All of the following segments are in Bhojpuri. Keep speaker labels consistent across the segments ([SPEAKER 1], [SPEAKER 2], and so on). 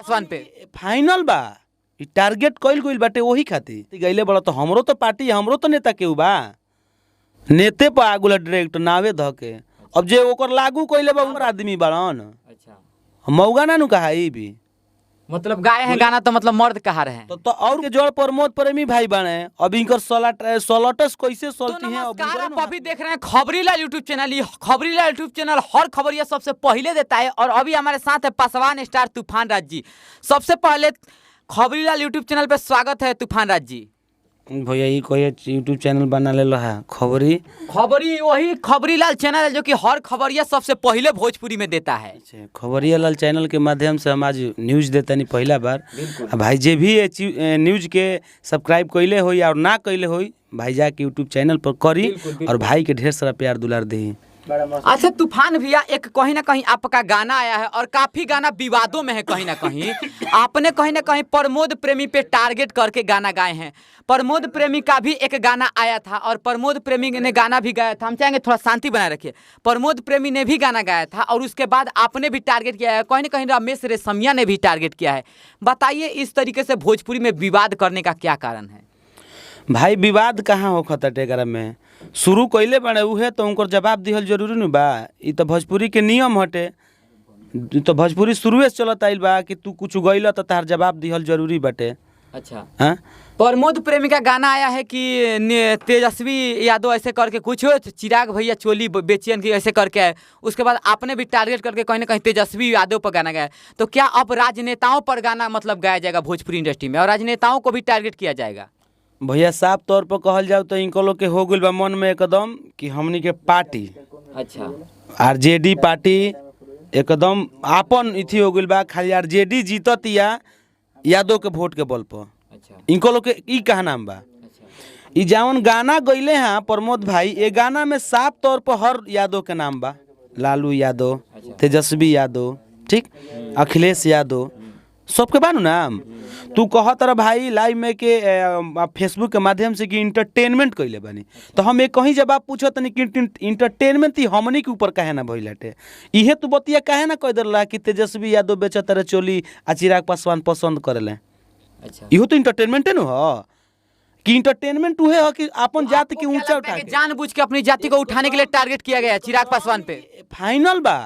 [SPEAKER 1] पासवान पे।
[SPEAKER 2] फाइनल बा, ई टारगेट कइल गइल बाटे ओही खातिर गइले बड़ा। तो हमरो तो पार्टी, हमरो तो नेता केहू बा, नेते पर आगुला डायरेक्ट नावे ध के। अब जे ओकर लागू कइले बा ओकर आदमी बाड़न।
[SPEAKER 1] अच्छा।
[SPEAKER 2] मौगा ना नु कहा ई भी।
[SPEAKER 1] मतलब गाए हैं गाना तो मतलब मर्द कहा रहे हैं।
[SPEAKER 2] तो और के जड़ प्रमोद प्रेमी भाई बाड़े, अब इनकर सलाट सलटस कैसे
[SPEAKER 1] तो
[SPEAKER 2] सलटी हैं अब
[SPEAKER 1] नमस्कार,
[SPEAKER 2] उनकर
[SPEAKER 1] आप अभी देख रहे हैं खबरीलाल यूट्यूब चैनल। ये खबरीलाल यूट्यूब चैनल हर खबरिया सबसे पहले देता है और अभी हमारे साथ है पासवान स्टार तूफान राज जी। सबसे पहले खबरीलाल यूट्यूब चैनल पे स्वागत है तूफान राज जी।
[SPEAKER 2] भैया ई कहिए यूट्यूब चैनल बना लेलो है खबरी?
[SPEAKER 1] खबरी वही खबरीलाल चैनल है जो कि हर खबरिया सबसे पहले भोजपुरी में देता है।
[SPEAKER 2] अच्छा, खबरिया लाल चैनल के माध्यम से हम आज न्यूज़ देतानी पहला बार। आ भाई जे भी न्यूज़ के सब्सक्राइब कइले होई और ना कइले होई, भाई जाके यूट्यूब चैनल पर करी और भाई के ढेर सारा प्यार दुलार देही।
[SPEAKER 1] अच्छा तूफान भैया, एक कहीं ना कहीं आपका गाना आया है और काफी गाना विवादों में है। कहीं ना कहीं आपने कहीं ना कहीं प्रमोद प्रेमी पे टारगेट करके गाना गाए हैं। प्रमोद प्रेमी का भी एक गाना आया था और प्रमोद प्रेमी ने गाना भी गाया था। हम चाहेंगे थोड़ा शांति बनाए रखिए। प्रमोद प्रेमी ने भी गाना गाया था और उसके बाद आपने भी टारगेट किया है, कहीं ना कहीं रमेश रेशमिया ने भी टारगेट किया है। बताइए, इस तरीके से भोजपुरी में विवाद करने का क्या कारण है?
[SPEAKER 2] भाई विवाद कहाँ होखत एकरा में? शुरू कइले बाड़े उहे, तो उनकर जवाब दिहल जरूरी न बा। ई तो भोजपुरी के नियम हटे। ई तो भोजपुरी शुरुए से चलत आइल बा कि तू कुछ गइल तो तार जवाब दिहल जरूरी बाटे।
[SPEAKER 1] अच्छा।
[SPEAKER 2] हाँ।
[SPEAKER 1] प्रमोद प्रेमी का गाना आया है कि तेजस्वी यादव ऐसे करके कुछ हो, चिराग भैया चोली बेचियन की ऐसे करके आए। उसके बाद आपने भी टारगेट करके कहीं ना कहीं तेजस्वी यादव पर गाना गाया। तो क्या अब राजनेताओं पर गाना मतलब गाया जाएगा भोजपुरी इंडस्ट्री में और राजनेताओं को भी टारगेट किया जाएगा?
[SPEAKER 2] भैया साफ तौर पर कहल जाओ तो इनको लोग के हो गइल बा मन में एकदम कि हमनी के पार्टी,
[SPEAKER 1] अच्छा,
[SPEAKER 2] आरजेडी पार्टी एकदम आपन इथी हो गइल बा। खाली आरजेडी जीततिया यादव के वोट के बल पर।
[SPEAKER 1] अच्छा।
[SPEAKER 2] इनको लोग के ई कहा नाम बा।
[SPEAKER 1] अच्छा।
[SPEAKER 2] ई जौन गाना गइले हैं प्रमोद भाई, ये गाना में साफ तौर पर हर यादव के नाम बा। लालू यादव, तेजस्वी यादव, ठीक, अखिलेश यादव, सबके बा नु नाम। तू कहत रह भाई लाइव में के फेसबुक के माध्यम से कि इंटरटेनमेंट कइले बानी, तो हम एक कहीं जवाब पूछत तनी कि इंटरटेनमेंट ही हमनी के ऊपर काहे ना भइल हटे? इहे तू बतिया काहे ना कह देला कि तेजस्वी यादव बेचत रहे चोली आ चिराग पासवान पसंद करेले?
[SPEAKER 1] अच्छा।
[SPEAKER 2] इहो तो इंटरटेनमेंटे न ह कि इंटरटेनमेंट उहे ह कि अपन जात के ऊंचा उठा के।
[SPEAKER 1] जानबूझ के अपनी जाति को उठाने के लिए टारगेट किया गया है चिराग पासवान पे?
[SPEAKER 2] फाइनल बा,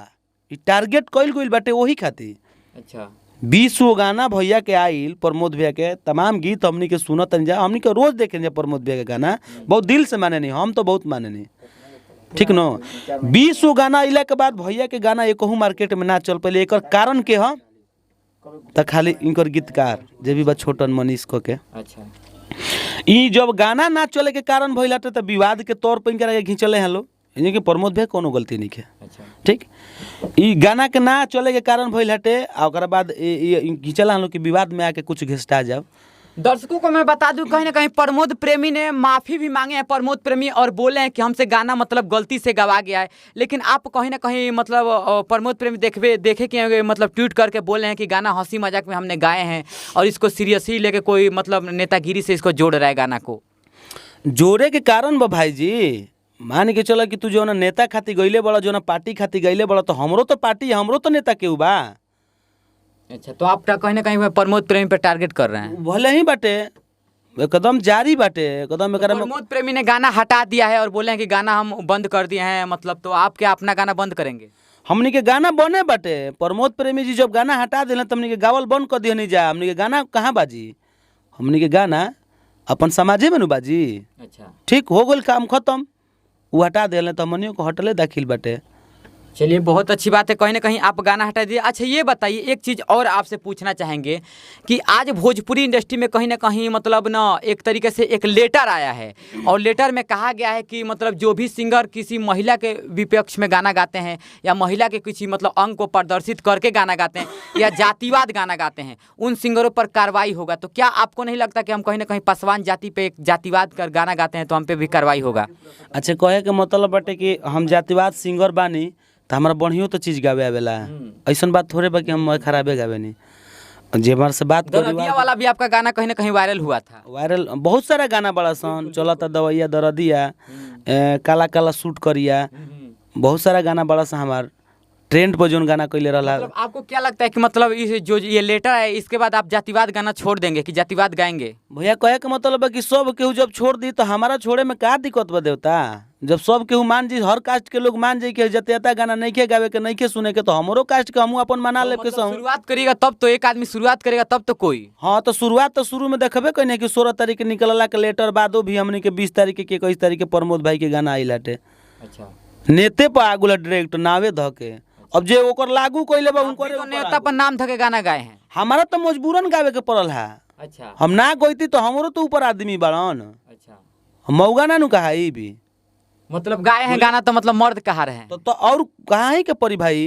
[SPEAKER 2] ई टारगेट कइल गइल बाटे ओही खातिर।
[SPEAKER 1] अच्छा।
[SPEAKER 2] 20 गो गाना भैया के आइल, प्रमोद भैया के तमाम गीत हमनी के सुनत जा, हमनी के रोज देखे जा। प्रमोद भैया के गाना बहुत दिल से माने नहीं, हम तो बहुत माने नहीं, ठीक न? 20 गो गाना अइला के बाद भैया के गाना एकहू मार्केट में ना चल पहिले, एकर कारण के ह? त खाली इनकर गीतकार जे भी बा छोटन मनीष क के।
[SPEAKER 1] अच्छा।
[SPEAKER 2] ई जब गाना ना चले के कारण भइल हटे त विवाद के तौर पर इनकरा के घिंचले हैं लोग। यानी कि प्रमोद भैया कोनो गलती नहीं है।
[SPEAKER 1] अच्छा।
[SPEAKER 2] ठीक, ई गाना के ना चले के कारण भइल हटे आ ओकरा बाद ई घिंचला हम लोग कि विवाद में आके कुछ घिसटा जाओ।
[SPEAKER 1] दर्शकों को मैं बता दूं, कहीं ना कहीं प्रमोद प्रेमी ने माफ़ी भी मांगे हैं प्रमोद प्रेमी और बोले हैं कि हमसे गाना मतलब गलती से गवा गया है। लेकिन आप कहीं ना कहीं मतलब प्रमोद प्रेमी देखबे देखे कि मतलब ट्वीट करके बोले हैं कि गाना हंसी मजाक में हमने गाए हैं और इसको सीरियसली लेके कोई मतलब नेतागिरी से इसको जोड़ रहा है गाना को।
[SPEAKER 2] जोड़े के कारण बा भाई जी, मान के चल कि तू जो नेता खातिर गइले बड़ा, जो पार्टी खातिर गइले बड़ा, तो हमरो तो पार्टी, हमरो तो नेता केहू बा।
[SPEAKER 1] अच्छा, तो आप कहीं ना कहीं प्रमोद प्रेमी पे टारगेट कर रहे हैं?
[SPEAKER 2] भले ही बाटे, एकदम जारी बाटे एकदम एकरा में।
[SPEAKER 1] प्रमोद प्रेमी ने गाना हटा दिया है और बोले हैं कि गाना हम बंद कर दिए हैं, मतलब तो आप क्या अपना गाना बंद करेंगे?
[SPEAKER 2] हमनी के गाना बने बाटे। प्रमोद प्रेमी जी जब गाना हटा दिले त हमनी के गावल बंद कर दिहनी जा। हमनी के गाना कहाँ बाजी? हमनी के गाना अपन समाजे में नु बाजी।
[SPEAKER 1] अच्छा।
[SPEAKER 2] ठीक हो गइल, काम खत्म। उ हटा दिले त हमनियो के हटले दाखिल बाटे।
[SPEAKER 1] चलिए, बहुत अच्छी बात है, कहीं ना कहीं आप गाना हटा दिए। अच्छा ये बताइए, एक चीज़ और आपसे पूछना चाहेंगे कि आज भोजपुरी इंडस्ट्री में कहीं ना कहीं मतलब ना एक तरीके से एक लेटर आया है और लेटर में कहा गया है कि मतलब जो भी सिंगर किसी महिला के विपक्ष में गाना गाते हैं या महिला के किसी मतलब अंग को प्रदर्शित करके गाना गाते हैं या जातिवाद गाना गाते हैं, उन सिंगरों पर कार्रवाई होगा। तो क्या आपको नहीं लगता कि हम कहीं ना कहीं पासवान जाति पे एक जातिवाद कर गाना गाते हैं तो हम पे भी कार्रवाई होगा?
[SPEAKER 2] अच्छा, कहे के मतलब बाटे कि हम जातिवाद सिंगर बानी त हमरा बढ़ियो तो चीज गावे आवेला। ऐसन बात थोड़े बा कि हम खराबे गावे नी। जे हमारे से बात करी
[SPEAKER 1] दरदिया वाला भी आपका गाना कहीं ना कहीं वायरल हुआ था।
[SPEAKER 2] वायरल बहुत सारा गाना बड़ा सन चलता, दवैया दरदिया, काला काला सूट करिया, बहुत सारा गाना बड़ा सा हमार। ट्रेंड पर जोन गाना कैले रहला।
[SPEAKER 1] मतलब आपको क्या लगता है कि मतलब इस जो ये लेटर है इसके बाद आप जातिवाद गाना छोड़ देंगे कि जातिवाद गाएंगे?
[SPEAKER 2] भैया कहे के मतलब है कि सब केहू जब छोड़ दी तो हमारा छोड़े में का दिक्कत बा देवता? जब सब केहू मान जी, हर कास्ट के लोग मान जाई कि जातीयता गाना नहीं के गावे के, नहीं के सुने के, तो हमरो कास्ट के हमहू अपन मना लेब के
[SPEAKER 1] मतलब
[SPEAKER 2] सहू।
[SPEAKER 1] शुरुआत करिएगा तब तो, एक आदमी शुरुआत करेगा तब तो कोई।
[SPEAKER 2] हाँ तो शुरुआत तो शुरू में देखबे कहीं कि 16 तारीख के निकलला के लेटर बादो भी हमनी के 20 तारीख के 21 तारीख के प्रमोद भाई के गाना आइल हटे।
[SPEAKER 1] अच्छा,
[SPEAKER 2] नेते पर आगुला डायरेक्ट नावे ध के, अब जे ओकर लागू कइले बा उनकरे
[SPEAKER 1] तो
[SPEAKER 2] ऊपर
[SPEAKER 1] नेता
[SPEAKER 2] आगू।
[SPEAKER 1] पर नाम धके गाना गाए हैं।
[SPEAKER 2] हमारा तो मजबूरन गावे के पड़ल है।
[SPEAKER 1] अच्छा,
[SPEAKER 2] हम ना गइती तो हमरो तो ऊपर आदमी बाड़न।
[SPEAKER 1] अच्छा,
[SPEAKER 2] मौगा ना नु कहा ई भी,
[SPEAKER 1] मतलब गाए हैं गाना तो मतलब मर्द कहा रहे हैं।
[SPEAKER 2] तो और कहा ही के परी भाई।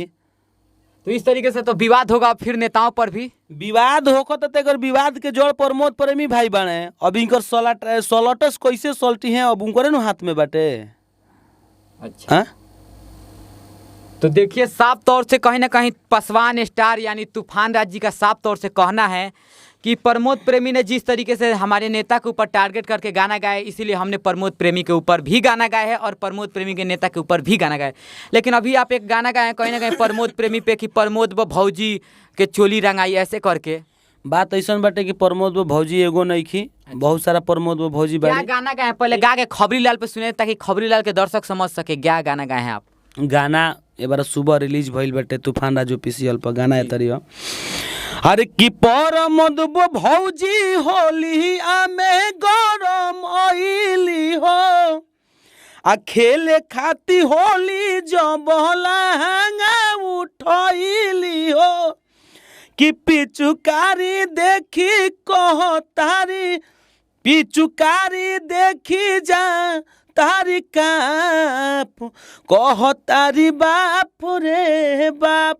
[SPEAKER 1] तो इस तरीके से तो विवाद होगा फिर नेताओं पर भी
[SPEAKER 2] विवाद होखत त एकर विवाद के जड़ प्रमोद प्रेमी भाई बाड़े। अब इनकर सलाटस कैसे सलटी हैं, अब उनकरे नु हाथ में बाटे।
[SPEAKER 1] अच्छा,
[SPEAKER 2] हाँ?
[SPEAKER 1] तो देखिए साफ तौर से कहीं ना कहीं पासवान स्टार यानी तूफान राज जी का साफ तौर से कहना है कि प्रमोद प्रेमी ने जिस तरीके से हमारे नेता के ऊपर टारगेट करके गाना गाए, इसीलिए हमने प्रमोद प्रेमी के ऊपर भी गाना गाए है और प्रमोद प्रेमी के नेता के ऊपर भी गाना गाए। लेकिन अभी आप एक गाना गाए कहीं ना कहीं प्रमोद प्रेमी पे कि प्रमोद व भौजी के चोली रंगाई ऐसे करके।
[SPEAKER 2] बात ऐसा बाटे कि प्रमोद व भौजी एगो नइखी, बहुत सारा प्रमोद व भौजी
[SPEAKER 1] क्या
[SPEAKER 2] बाड़ी।
[SPEAKER 1] गाना गाए पहले गा के खबरी लाल पे सुने ताकि खबरी लाल के दर्शक समझ सके क्या गाना गाए हैं आप।
[SPEAKER 2] गाना एबार सुबह रिलीज भइल बाटे तूफान राज ऑफिशियल पर गाना एतरी ह। अरे कि परमोद व भौजी होली आमे गरम अइली हो, आ खेले खाती होली जब लहंगा उठैली हो, कि पिचुकारी देखी कह तारी, पिचुकारी देखी जा तारी काप कह तारी बाप रे बाप।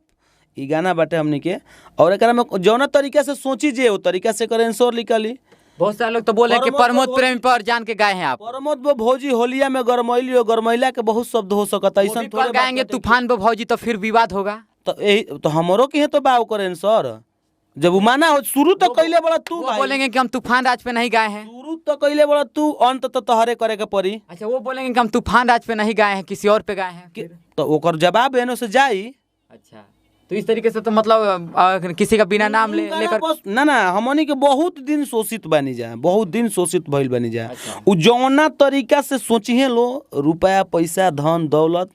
[SPEAKER 2] ई गाना बाटे हमनी के, और एकरा में जौना तरीका से सोची जे ओ तरीका से एकर आंसर निकली।
[SPEAKER 1] बहुत सारे लोग तो बोले कि प्रमोद प्रेमी पर जान के गाए हैं आप।
[SPEAKER 2] प्रमोद वो भौजी होलिया में गरमैली हो, गरमैला के बहुत शब्द हो सकता
[SPEAKER 1] वो
[SPEAKER 2] ऐसा
[SPEAKER 1] भी कल गाएंगे तूफान पे भौजी तो फिर विवाद होगा।
[SPEAKER 2] तो यही तो हमरो के है तो बा ओकर आंसर। जब उ माना हो शुरू तो कइले बड़ा तू
[SPEAKER 1] वो
[SPEAKER 2] भाई,
[SPEAKER 1] बोलेंगे कि हम तूफान राज पे नहीं गाए हैं।
[SPEAKER 2] शुरू तो कइले बड़ा तू, अंत तो तोहरे करे के पड़ी।
[SPEAKER 1] अच्छा, वो बोलेंगे कि हम तूफान राज पे नहीं गाए हैं, किसी और पे गाए हैं।
[SPEAKER 2] तो ओकर जवाब एनो से जाई।
[SPEAKER 1] अच्छा, तो इस तरीके से तो मतलब किसी का बिना नाम ले लेकर
[SPEAKER 2] बस ना ना हमनी के बहुत दिन शोषित बानी जा, बहुत दिन शोषित भइल बानी जा। उ जौना तरीका से सोचिहे लो रुपया पैसा धन दौलत,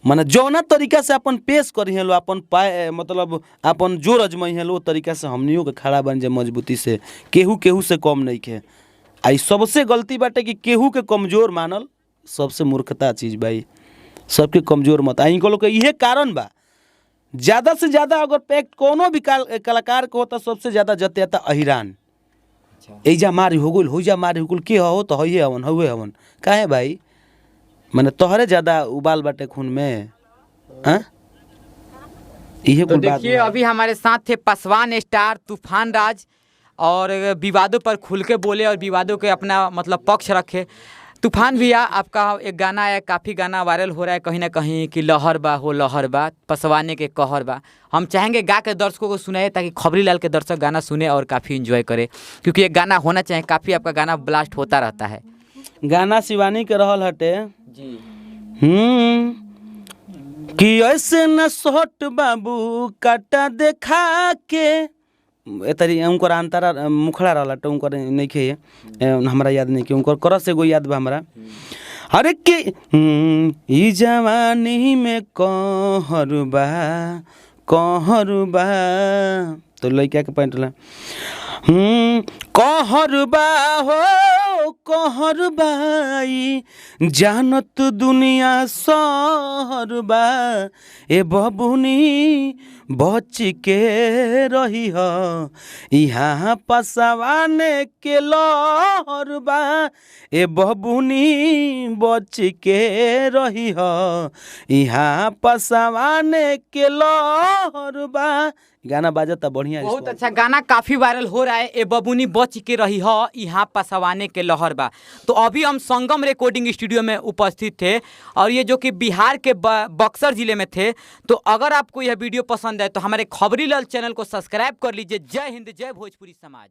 [SPEAKER 2] माने जौना तरीका से अपन पेश करिहे लो, अपन पाए मतलब अपन जोर अजमइहे लो, तरीका से हमनियों के खड़ा बन जाए मजबूती से, केहू केहू से कम नहीं खे। आई सबसे गलती बाटे कि केहू के कमजोर मानल सबसे मूर्खता चीज भाई, सबके कमजोर मत। आई लोग के इहे कारण बा, ज़्यादा से ज़्यादा अगर पैक्ट कोनो भी कलाकार के होता सबसे ज़्यादा जतेता अहिरान। एजा मारी हो गइल, होइजा मारी हो गइल, के हो तो हइए हवन हउए हवन, काहे भाई? माने तोहरे ज़्यादा उबाल बाटे खून में। हाँ, इहे
[SPEAKER 1] तो
[SPEAKER 2] कुल बात।
[SPEAKER 1] देखिए अभी हमारे साथ थे पासवान स्टार तूफान राज, और विवादों पर खुल के बोले और विवादों के अपना मतलब पक्ष रखे। तूफान भैया, आपका एक गाना आया, काफ़ी गाना वायरल हो रहा है कहीं ना कहीं कि लहर बा हो लहर बा पसवाने के कहर बा। हम चाहेंगे गा के दर्शकों को सुनाए ताकि खबरी लाल के दर्शक गाना सुने और काफ़ी इंजॉय करे, क्योंकि एक गाना होना चाहिए। काफ़ी आपका गाना ब्लास्ट होता रहता है।
[SPEAKER 2] गाना शिवानी के रहल हटे
[SPEAKER 1] जी।
[SPEAKER 2] कि ऐसे न सोट बाबू काटा देखा के, एतरी उनकर अंतरा मुखड़ा रहला तो उनकर नइखे, हमरा याद नइखे, उनकर करस एगो याद बा हमरा। अरे कि ई जवानी में कहर बा कहर बा, तो लइका के पैंट ला कहर बा हो कहर बाई, जानत दुनिया सहर बा, ए बबुनी बच के रही ह, यहाँ पसवाने के लहर बा, ए बबुनी बच के रही ह, यहाँ पसवाने के लहर बा। गाना बाजता बढ़िया,
[SPEAKER 1] बहुत अच्छा गाना काफ़ी वायरल हो रहा है। ए बबुनी बच के रही ह यहाँ पसवाने के लहर बा। तो अभी हम संगम रिकॉर्डिंग स्टूडियो में उपस्थित थे और ये जो कि बिहार के बक्सर ज़िले में थे। तो अगर आपको यह वीडियो पसंद आए तो हमारे खबरी लाल चैनल को सब्सक्राइब कर लीजिए। जय हिंद, जय भोजपुरी समाज।